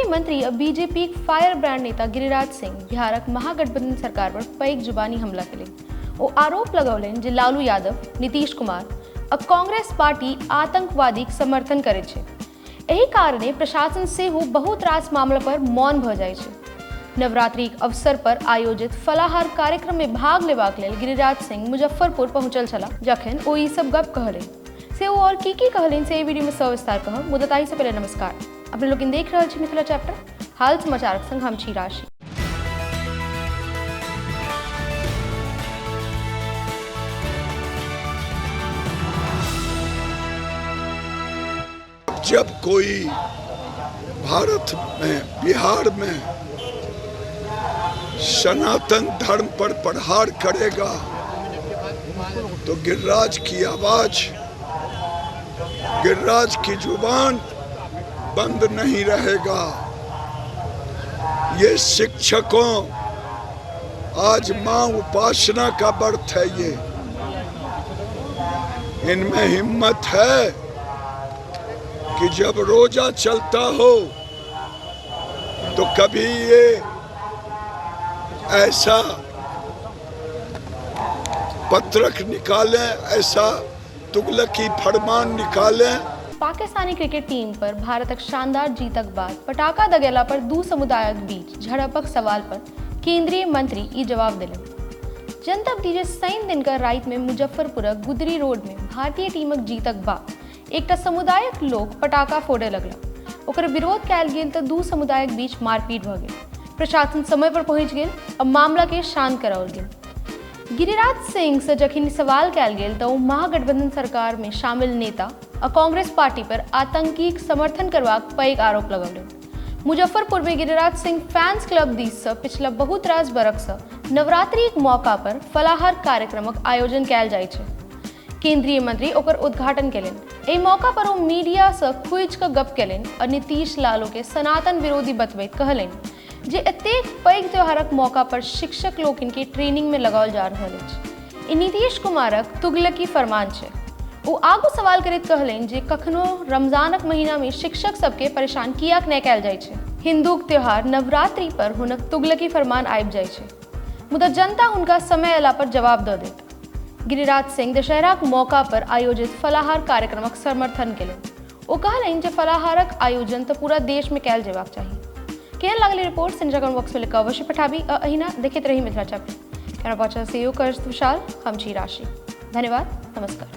मंत्री आ बीजेपीक fire brand नेता गिरिराज सिंह बिहारक महागठबंधन सरकार पर पैघ जुबानी हमला केलनि। ओ आरोप लगौलनि जे लालू यादव, नीतीश कुमार आ कांग्रेस पार्टी आतंकवादीक समर्थन करैत छै। एहि कारणे प्रशासन सेहो बहुत रास मामला पर मौन भऽ जाइ छै। नवरात्रिक अवसर पर आयोजित फलाहार कार्यक्रम मे भाग लेबाक लेल गिरिराज सिंह मुजफ्फरपुर पहुंचल छलाह, जखन ओ ई सब गप कहलनि। से ओ आओर की की कहलनि से एहि वीडियो मे सविस्तार कहब, मुदा ताहि सँ पहिले नमस्कार। अपने लोकनि देख रहल छी मिथिला चैप्टर हाल समाचारक संग हम छी राशि। जब कोई भारत में, बिहार में सनातन धर्म पर प्रहार करेगा तो गिरिराज की आवाज, गिरिराज की जुबान बंद नहीं रहेगा। ये शिक्षकों, आज माँ उपासना का व्रत है, ये इनमें हिम्मत है कि जब रोजा चलता हो तो कभी ये ऐसा पत्रक निकालें, ऐसा तुगलकी फरमान निकालें। पाकिस्तानी क्रिकेट टीम पर भारतक शानदार जीतक बाद पटाखा दगेला पर दू समुदायक बीच झड़पक सवाल पर केंद्रीय मंत्री ई जवाब देलनि। जनतब दी जे शनि दिनक रातिमे मुजफ्फरपुरक गुदरी रोडमे भारतीय टीमक जीतक बाद एकटा समुदायक लोक पटाखा फोड़य लगला। ओकर विरोध कयल गेल तऽ दू समुदायक बीच मारपीट भऽ गेल। प्रशासन समय पर पहुँचि गेल आ मामलाके शांत कराओल गेल। गिरिराज सिंहसँ जखन सवाल कयल गेल तऽ ओ महागठबंधन सरकारमे शामिल नेता आ कांग्रेस पार्टी पर आतंकीक समर्थन करबाक पैघ आरोप लगौलनि। मुजफ्फरपुरमे गिरिराज सिंह फैंस क्लब दिससँ पिछला बहुत रास बरखसँ नवरात्रिक मौका पर फलाहार कार्यक्रमक आयोजन कयल जाइत छै। केंद्रीय मंत्री ओकर उद्घाटन केलनि। एहि मौका पर ओ मीडियासँ खुजि कऽ गप केलनि आ नीतीश लालूकेँ सनातन विरोधी बतबैत कहलनि जे एतेक पैघ त्योहारक मौका पर शिक्षक लोकनिकेँ ट्रेनिंगमे लगाओल जा रहल अछि। ई नीतीश कुमारक तुगलकी फरमान छै। ओ आगू सवाल करैत कहलनि जे कखनो रमजानक महीनामे शिक्षक सभकेँ परेशान किएक नहि कयल जाइत छै। हिन्दूक त्योहार नवरात्रि पर हुनक तुगलकी फरमान आबि जाइत छै, मुदा जनता हुनका समय अयला पर जवाब दऽ देत। गिरिराज सिंह दशहराक मौका पर आयोजित फलाहार कार्यक्रमक समर्थन केलनि। ओ कहलनि जे फलाहारक आयोजन तऽ पूरा देशमे कयल जेबाक चाही। केहन लागल ई रिपोर्ट से कमेंट बॉक्स में लिख अवश्य पठाबी आ अहिना देखैत रही मिथिला चैप्टर। कैमरा पहुँचल सहयोग कर विशाल, हम छी राशि। धन्यवाद, नमस्कार।